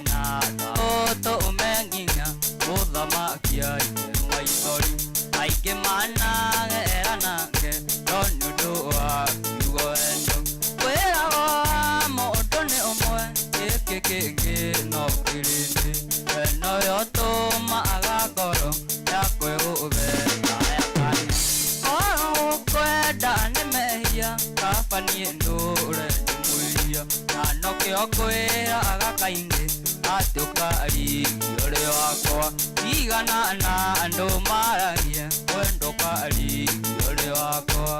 Na tũtũme nginya mũthamaki aige maithori aingĩ managera nake no nĩ ũndũ wa kiugo wendo kwĩragwo wa mũndũ nĩ ũmwe gĩkĩ kĩngĩ no kĩrĩndĩ wendo tũmaga ngoro yakwa ĩgũthe taya kana korwo kwenda nĩ mehia kaba niĩ ndũre ndĩmwĩhia na nokĩo ngwĩraga kaingĩ atĩ ũkarigio ũrĩ wakwa tigana na andũ maragie wendo ũkarigio ũrĩ wakwa.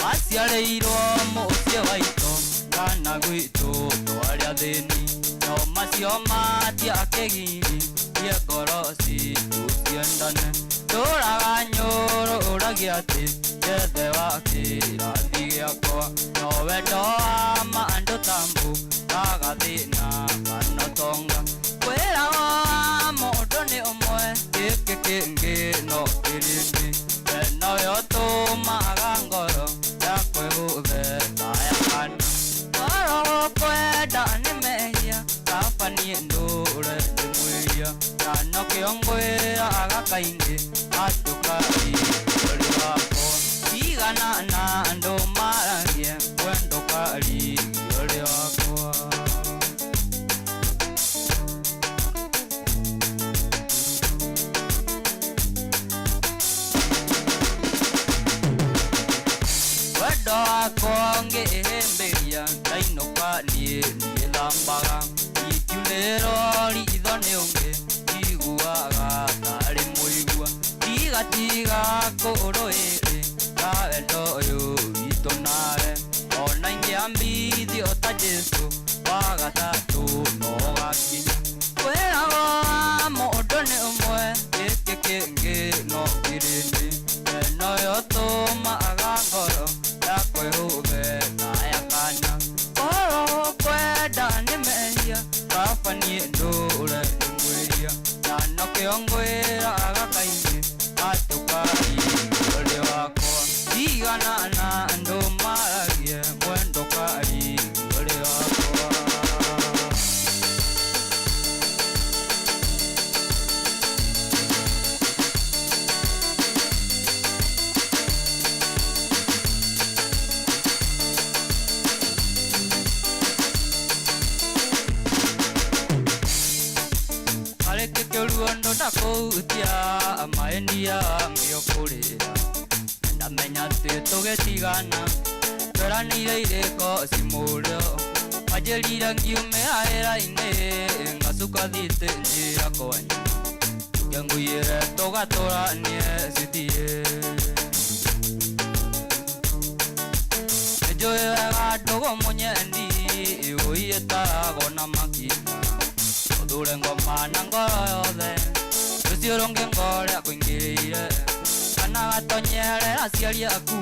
Maciarĩirwo mũciĩ wa ito kana gwitũ twarĩ athĩni no macio matiakĩgiririe ngoro citũ ciendane tũraga nyũrũragia atĩ njethe wa kĩrathi gĩakwa no wendo wa ma ndũtambũkaga thĩna kana ũtonga kwĩragwo wa mũndũ nĩ ũmwe gĩkĩ kĩngĩ no kĩrĩndĩ noyo tũmaga ngoro yakwa ĩgũthe taya kana korwo kwenda nĩ mehia kaba niĩ ndũre ndĩmwĩhia na nokĩo ngwĩraga kaingĩ atĩ ũkarigio ũrĩ wakwa tigana na andũ maragie wendo ũkarigio ũrĩ wakwa. Wendo wakwa ngĩhĩmbĩria ndainũka niĩ niĩthambaga ingiunĩrwo ritho nĩ ũngĩ njiguaga tarĩ mũigua tiga tiga kũrũĩrĩ ka wendo ũyũ witũ nawe ona ingĩambithio ta Jesũ wa gatatũ no gakinya kwĩragwo wa mũndũ nĩ ũmwe gĩkĩ kĩngĩ no kĩrĩndĩ noyo tũmaga ngoro yakwa ĩgũthe taya kana korwo kwenda nĩ mehia kaba niĩ ndũre ndĩmwĩhia na nokĩo ngwĩraga kaingĩ atĩ ũkarigio ũrĩ wakwa tigana na andũ maragie mwendo ũkarigio ũrĩ wakwa. Areke kĩruondo ndakũhutia maenia mĩokũrĩra ndamenya atĩ tũgĩtigana tweranĩire irĩko cimũrĩo wanjĩrire ngiumĩra wĩra-inĩ ngacuka thiĩte njĩra kwanyu ngĩnguĩre tũgatũranie cithiĩ nĩnjũĩ wega ndũgũ mũnyendi ĩtaragwo na makinya ũthure ngoma na ngoro yothe rũciũ rũngĩ ngore akũingĩrĩire kana gatonyerera aciari aku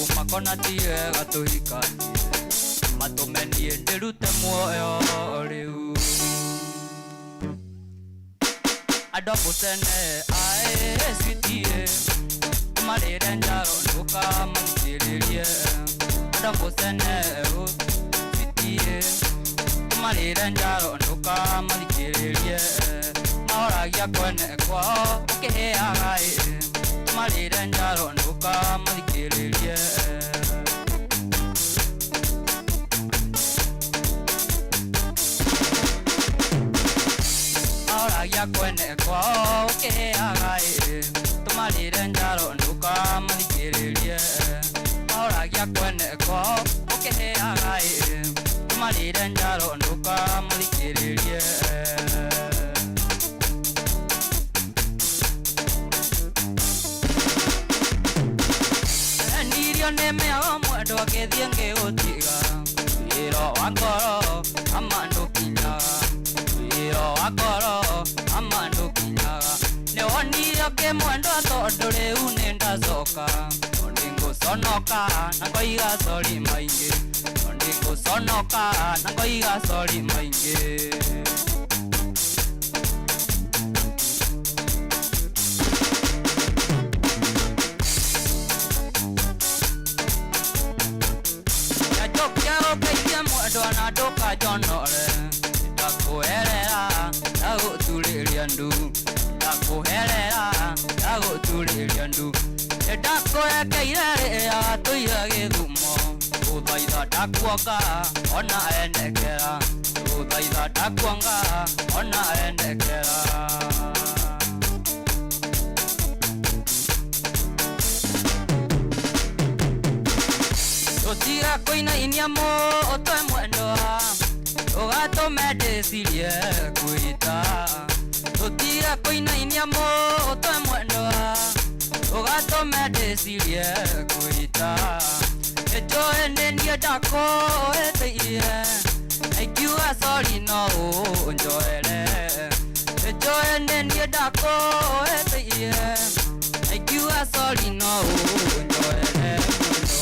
ũmakona ti wega tũhikanie matũme niĩ ndĩrute muoyo rĩu andũ a mũcene aĩ sweetie marĩre njaro ndũkamathikĩrĩrie andũ a mũcene sweetie marĩre njaro ndũkamathikĩrĩrie mahoragia kwene kwao ũkĩhĩaga ĩ marĩre njaro ndũkamathikĩrĩrie. Mahoragia kwene kwao ũkĩhĩaga ĩ tũmarĩre njaro ndũkamathikĩrĩrie mahoragia kwene kwao ũkĩhĩaga ĩ tũmarĩre njaro ndũkamathikĩrĩrie. Nirio nĩ mĩago mwendwa ngĩthiĩ ngĩgũtiga wĩra wa ngoro ama ndũkinyaga wĩra wa ngoro ama ndũkinyaga nĩwonire ũkĩmwendwa tondũ rĩu nĩndacoka no nĩngũconoka na ngoiga sori maingĩ no nĩngũconoka na ngoiga sori maingĩ. Ndakũrekeire rĩrĩa watũire gĩthumo. Gũthaitha ndakuonga ona endekera. Gũthaitha ndakuonga ona endekera. Tũtiga kũinainia mũtwe mwendwa, ũgatũme ndĩcirie kwĩita. Tũtiga kũinainia mũtwe mwendwa, ũgatũme ndĩcirie kwĩita. Nĩnjũĩ nĩ niĩ ndakũhĩtĩirie, na ingiuga sorry no ũnjoere. Nĩnjũĩ nĩ niĩ ndakũhĩtĩirie, na ingiuga sorry no ũnjoere mwendwa.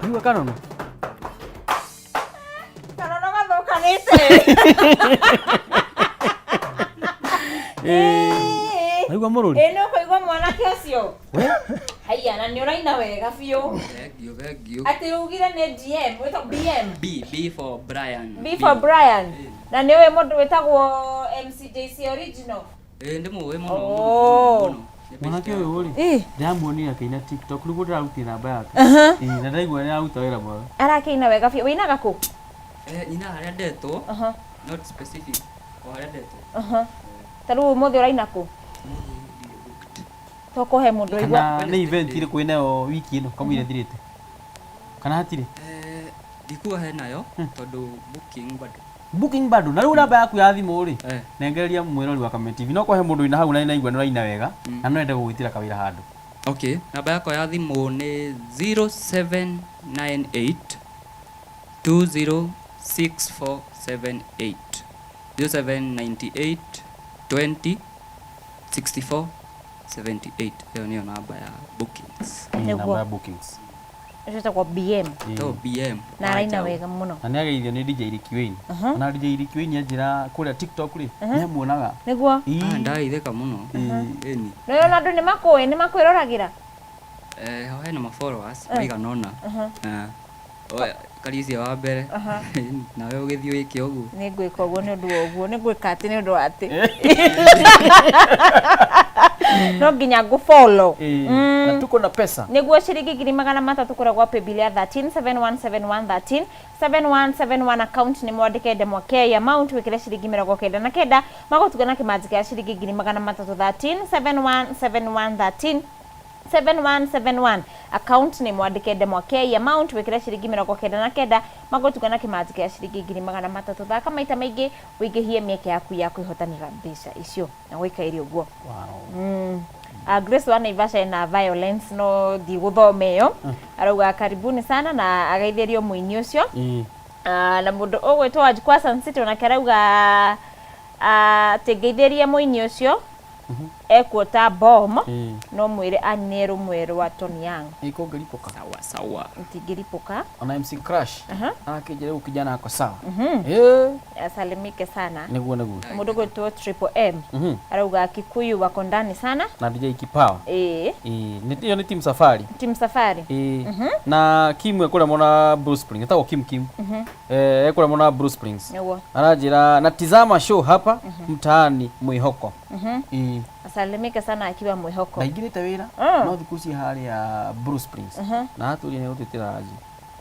Igua kanono. Kanono gathũkanĩte. Naigua mũrũri. Ĩ nĩ ũkũigua mwanake ũcio. Haiya na nĩ ũraina wega biũ. Thank you, thank you. Atĩ ugire nĩ DM, wĩtagwo BM. B, B for Brian. B for Brian. Na nĩ ũĩ mũndũ wĩtagwo MCJC original. Ĩ ndĩmũĩ mũno. Oh. Mũno. Nĩ Mwanake best ũyũ rĩ, Ĩ. ndĩramuonire akĩina TikTok nĩguo ndĩrarutire namba yake. Ĩ, na ndaigua nĩ araruta wĩra mwega. Arakĩina wega biũ. Wĩinaga kũ? Eh, nyina harĩa ndetwo. Aha. Not specific. O harĩa ndetwo. Aha. Ta rĩu ũmũthĩ ũraina kũ? To kũhe mũndũ ũigua. Kana nĩ event ĩrĩkũ ĩnayo wiki ĩno kamũira ĩthirĩte? Kana hatirĩ? Eh, ndikuga he nayo tondũ booking bado. Booking bado. Na rĩu namba yaku ya thimũ rĩ, Eh. nengereria mwĩrori wa Kameme TV. No kũhe mũndũ wĩna hau na naigua nĩ ũraina wega na no ende gũgwĩtĩra kawĩra handũ. Okay, namba yakwa ya thimũ nĩ 0798 206478. 0798 20 64 78. Ĩyo nĩyo namba ya bookings. Ĩ, Nĩguo. namba ya bookings. Ũcio wĩtagwo BM. To BM. Na araina wega mũno. Na nĩ ageithio nĩ DJ Ricky Wayne. Na DJ Ricky Wayne anjĩra kũrĩa TikTok rĩ, nĩ amuonaga. Nĩguo. Ĩ. Ah, ndageithĩka mũno. Ĩni. No ona andũ nĩ makũĩ, nĩ makwĩroragĩra. Eh, ho hena ma followers maigana ũna. Eh, oya, Karisia wa mbere. Ĩni, nawe ũgĩthiĩ wĩke ũguo. Nĩ ngwĩka ũguo nĩ ũndũ wa ũguo, nĩ ngwĩka atĩ nĩ ũndũ wa atĩ. No nginya ngũ follow. Ĩ, na tuko na pesa. Nĩguo ciringi 300,000 kũrĩa gwa paybill ya 13 717113 7171 account nĩ mwandĩke ndemwa K amount wĩkĩre ciringi 99 magũtuga na kĩmanjĩka ya ciringi 300,000 13 717113 7171 account nĩ mwandĩke ndemwa K amount wĩkĩre ciringi 99 magũtuga na kĩmanjĩka ya ciringi 300,000. Thaka maita maingĩ wĩingĩhie mĩeke yaku ya kwĩhotanĩra mbeca icio na gwĩkaire ũguo. Wow. Grace wa Naivasha ena violence no ndigũthoma ĩyo. Arauga karibuni sana na agaithĩrio mũini ũcio. Ĩ. Na mũndũ ũgwĩtwo Wanjikwa Sun City onake arauga atĩ ngeithĩrie mũini ũcio ekuota bomb Ĩ. no mwĩre anyine rũmwe rwa Tony Young. Ĩ, kũngĩripũka. Sawa sawa. Ntingĩripũka. Ona MC Crash. Arakĩnjĩra rĩu kijana ako sawa. Ĩ, Asalimike sana. nĩguo nĩguo. Mũndũ ũgwĩtwo Triple M arauga Kikuyu wako ndani sana. Na DJ Kipawa. Ĩ. Ĩ, ĩyo nĩ team Safari. Team Safari. Ĩ, na Kim ekũrĩa mwena Blue Springs. Etagwo Kim Kim. Eh, ekũrĩa mwena Blue Springs. Nĩguo. Aranjĩra natizama show hapa mtaani Mwĩhoko. Ĩ. Asalimike sana akiwa Mwĩhoko. Ndaingĩrĩte wĩra no thikũ ici harĩa Blue Springs. Na atũria nĩ gũtwĩtĩra ranji.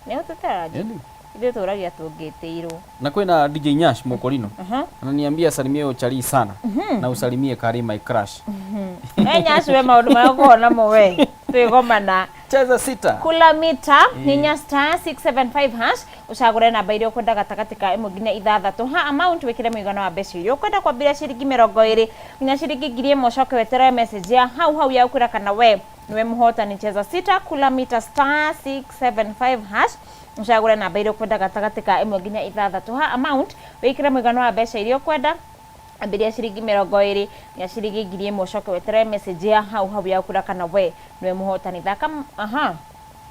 Nĩ gũtwĩtĩra ranji? Ĩni. Ithuĩ tũragia tũngĩtĩirwo. Na kwĩna DJ Nyash Mokorino. Ananiambia salimie Ochali sana na usalimie Kari my crush. We Nyash we maũndũ marĩa ũkoragwo namo we twĩgomana. Cheza sita. Kula mita hinya star 675 hash ucagũre namba iria ũkwenda gatagatĩ ka ĩmwe nginya ithathatũ ha amount wĩkĩre mũigana wa mbeca iria ũkwenda kwambĩrĩria ciringi 20 nginya ciringi 1,000 ũcoke weterere message ya hau hau ya ũkwĩra kana we niwe mũhotani. Cheza sita kula mita star 675 hash ucagũre namba iria ũkwenda gatagatĩ ka ĩmwe nginya ithathatũ ha amount wĩkĩre mũigana wa mbeca iria ũkwenda ambĩrĩria ciringi 20 nginya ciringi 1,000 ũcoke weterere message ya hau hau ya ũkwĩra kana we niwe mũhotani. Thaka aha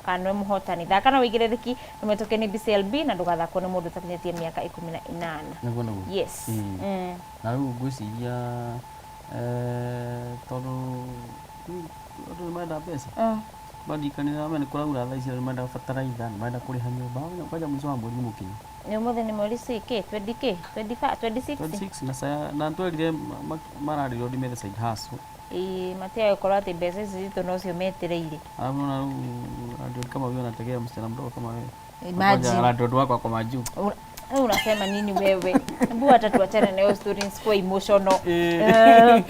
kana niwe mũhotani. Thaka na wĩigĩrĩrĩki nĩ mwĩtũke nĩ BCLB na ndũgathakwo nĩ mũndũ ũtakinyĩtie mĩaka 18. Nĩguo nĩguo. Yes. Ĩ. Na rĩu ngwĩciria tondũ rĩu andũ nĩ marenda mbeca. Mandirikanĩra ame nĩ kũraura thaa ici andũ nĩ marenda bataraitha, nĩ marenda kũrĩha nyũmba, kwanja mũico wa mweri nĩ mũkinyu. Nĩ ũmũthĩ nĩ mweri CK 20K 25 26. 26 na saya na ntwerire mararĩrwo ndimere side hustle. Ĩĩ, matiaga gũkorwo atĩ mbeca ici citũ nocio metereire. Alafu unaona rĩu landlord kama huyo anategea msichana mdogo kama wewe. Imagine. Ngoja landlord wako ako majuu. Wewe unasema nini wewe? Hebu hata tuachane na hiyo story nisikuwe emotional. Eh.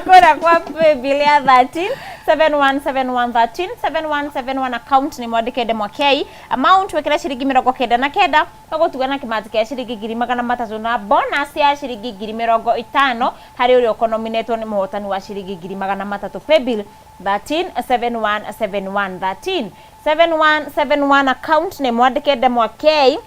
Kora kwa paybill ya 13 7171 13 7171 account ni mwandike ndemwa K amount wekera ciringi 99 ũgũtuga na kĩmanjĩka kĩa ciringi 300,000 na bonus ya ciringi 50,000 harĩ ũrĩa ũkonominĩtwo nĩ mũhotani wa ciringi 300,000. Paybill 13 7171 13 7171 account nĩ mwandĩke ndemwa K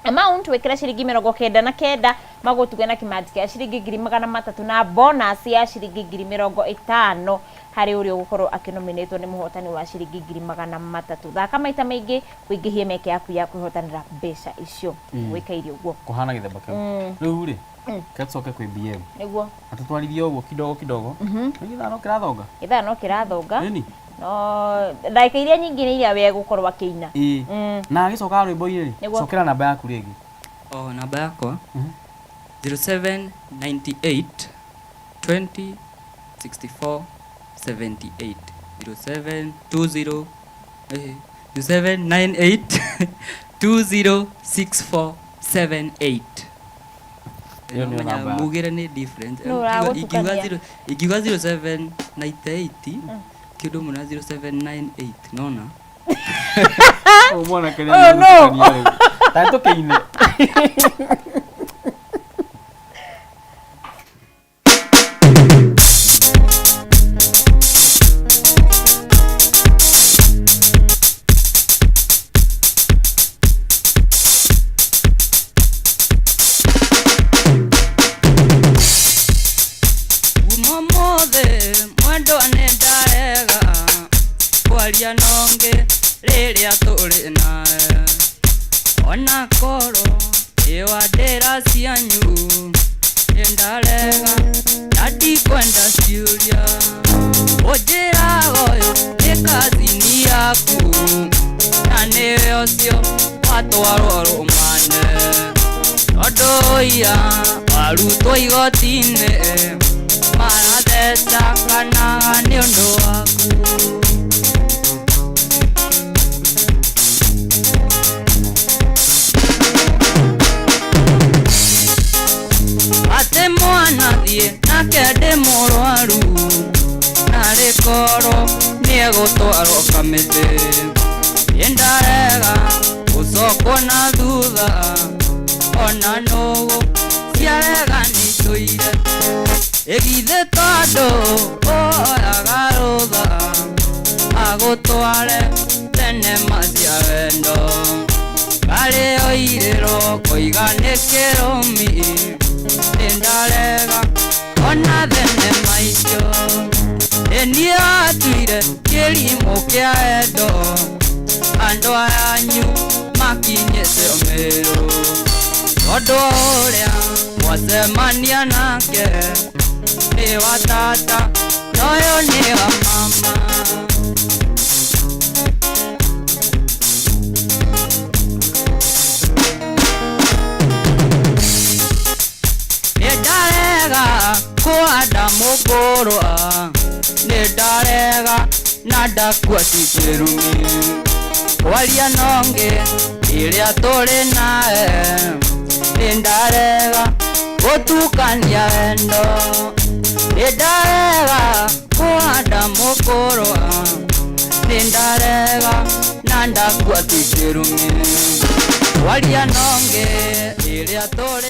amount wikire ciringi 99 magutuge na kimanjika ya ciringi 300,000 na bonus ya ciringi 50,000 harĩ ũrĩa ũgũkorwo akĩnominĩtwo nĩ mũhotani wa ciringi 300,000. Thaka maita maingĩ ũingĩhie meke yaku ya kwĩhotanĩra mbeca icio. Wĩkaire ũguo. Kuhana gĩthemba kĩu rĩu rĩ katucoke kwĩ BM Nĩguo. Atũtwarithie ũguo kidogo kidogo nĩ gĩthaa no kĩrathonga. Gĩthaa no kĩrathonga. Ĩni. No ndagĩka iria nyingĩ nĩ iria we gũkorwo akĩina. Ĩĩ. Na agĩcoka rwĩmbo-inĩ rĩ, Nĩguo. cokera namba yaku rĩngĩ. O namba yakwa 0798 20 64 78 0720 0798 2064 78. Ĩyo nĩyo namba yaku. Mugire nĩ different. Nũ ũragũtukania? Ingiuga 0798 kĩndũ mũna 0798 nona. Ũyũ mwanake nĩ Oh, no. aragũtukania rĩu. Ta tũkĩine. Uma mothe mwendwa nĩ ndarega kwaria nongĩ rĩrĩa tũrĩ nawe ona korwo ĩwa ndĩra cianyu nĩ ndarega na ndikwenda ciũria ũnjĩraga ũyũ nĩ kazini yaku na nĩwe ũcio watwarwo rũmane tondũ ia warutwo igoti-inĩ maratheca kana nĩ ũndũ waku. Atĩ mwana thiĩ nake ndĩ mũrwaru narĩ korwo nĩegũtwarwo kamĩtĩ ĩndarega gũcokwo na thutha ona nũgũ ciarega nĩitũire ĩgithĩ tondũ oyaga rũtha agũtware thenema cia wendo karĩ oirĩrwo koiga nĩ kĩrũmi nĩndarega ona thenema icio ĩniĩ atuire kĩrimũ kĩa endo andũ ayanyu makinyĩte Meru tondũ ũrĩa mwacemania nake nĩ wa tata noyũ nĩ wa mama. Nĩndarega kũhanda mũkũrwa nĩndarega na ndakua cikĩrumi kwaria nongĩ ĩrĩa tũrĩ nawe nĩndarega gũtukania wendo nĩndarega kũhanda mũkũrwa nĩndarega na ndakua cikĩrumi kwaria nongĩ ĩrĩa tũrĩ.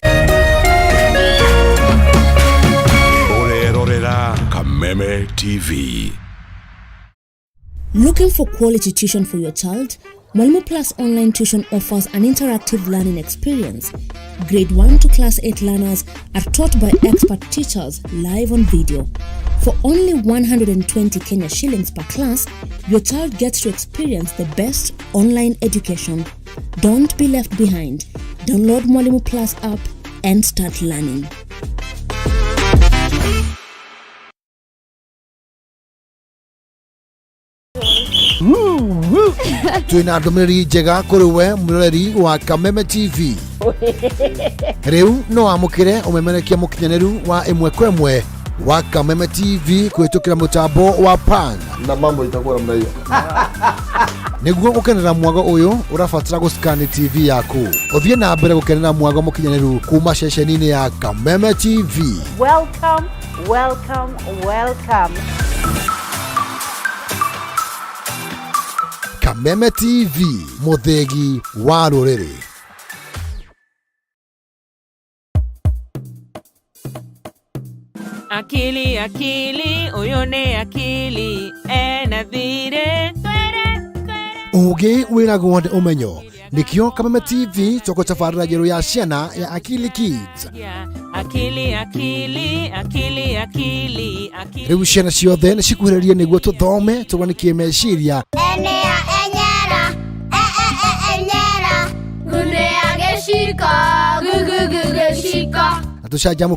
Orerorera Kameme TV. Looking for quality tuition for your child? Mwalimu Plus Online Tuition offers an interactive learning experience. Grade 1 to Class 8 learners are taught by expert teachers live on video. For only 120 Kenya shillings per class, your child gets to experience the best online education. Don't be left behind. Download Mwalimu Plus app and start learning. Twina ndũmĩrĩri njega kũrĩ we mwĩroreri wa Kameme TV. Rĩu no amũkĩre ũmemerekia mũkinyanĩru wa ĩmwe kwa ĩmwe wa Kameme TV kũhĩtũkĩra mũtambo wa PAN. Na mambo itakuwa namna hiyo. Nĩguo gũkenera mwago ũyũ, ũrabatara gũscan TV yaku ũthiĩ na mbere gũkenera mwago mũkinyanĩru kuma ceceni-inĩ ya Kameme TV. Welcome, welcome, welcome. Kameme TV, mũthĩgi wa rũrĩrĩ. Akili, akili, ũyũ nĩ akili ena thirĩ. Ũgĩ wĩragwo nĩ ũmenyo, nĩkĩo Kameme TV tũgũtabarĩra njerũ ya ciana ya Akili Kids. Akili, akili, akili, akili, akili. Rĩu ciana ciothe nĩ cikuhĩrĩrie nĩguo tũthome, tũganikie meciria Enea enyera, e e e enyera, gunea geshika, gu gu gu geshika. Na tũcanjamũke.